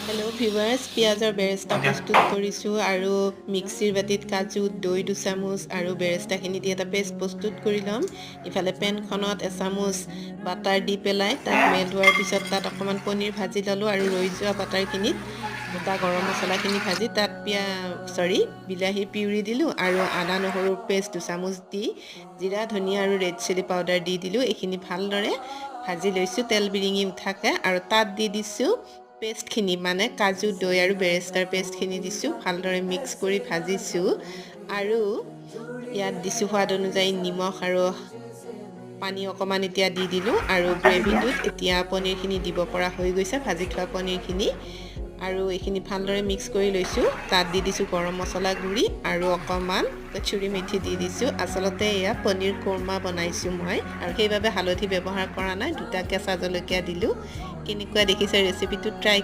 Hello' viewers, পিঁয়াজৰ বেৰেস্তা প্ৰস্তুত কৰিছোঁ আৰু মিক্সিৰ বাতিত কাজু, দৈ 2 চামুচ আৰু বেৰেস্তাখিনি দি এটা পেষ্ট প্ৰস্তুত কৰি ল'ম। ইফালে পেনখনত এচামুচ বাটাৰ দি পেলাই তাত মেল্ট হোৱাৰ পিছত তাত অকণমান পনীৰ ভাজি ল'লোঁ আৰু ৰৈ যোৱা বাটাৰখিনিত গোটা গৰম মছলাখিনি ভাজি তাত চৰি, বিলাহীৰ পিউৰি দিলোঁ আৰু আদা নহৰুৰ পেষ্ট 2 চামুচ দি জিৰা, ধনিয়া আৰু ৰেড চিলি পাউডাৰ দি দিলোঁ। এইখিনি ভালদৰে ভাজি লৈছোঁ তেল বিৰিঙি উঠাকৈ আৰু তাত দি দিছোঁ পেষ্টখিনি, মানে কাজু, দৈ আৰু বেৰেস্তাৰ পেষ্টখিনি দিছোঁ। ভালদৰে মিক্স কৰি ভাজিছোঁ আৰু ইয়াত দিছোঁ সোৱাদ অনুযায়ী নিমখ আৰু পানী অকণমান এতিয়া দি দিলোঁ। আৰু গ্ৰেভিটোত এতিয়া পনীৰখিনি দিব পৰা হৈ গৈছে, ভাজি থোৱা পনীৰখিনি, আৰু এইখিনি ভালদৰে মিক্স কৰি লৈছোঁ। তাত দি দিছোঁ গৰম মছলা গুড়ি আৰু অকণমান কচুৰি মেথি দি দিছোঁ। আচলতে এয়া পনীৰ কোৰমা বনাইছোঁ মই আৰু সেইবাবে হালধি ব্যৱহাৰ কৰা নাই। দুটা কেঁচা জলকীয়া দিলোঁ। কেনেকুৱা দেখিছে ৰেচিপিটো, ট্ৰাই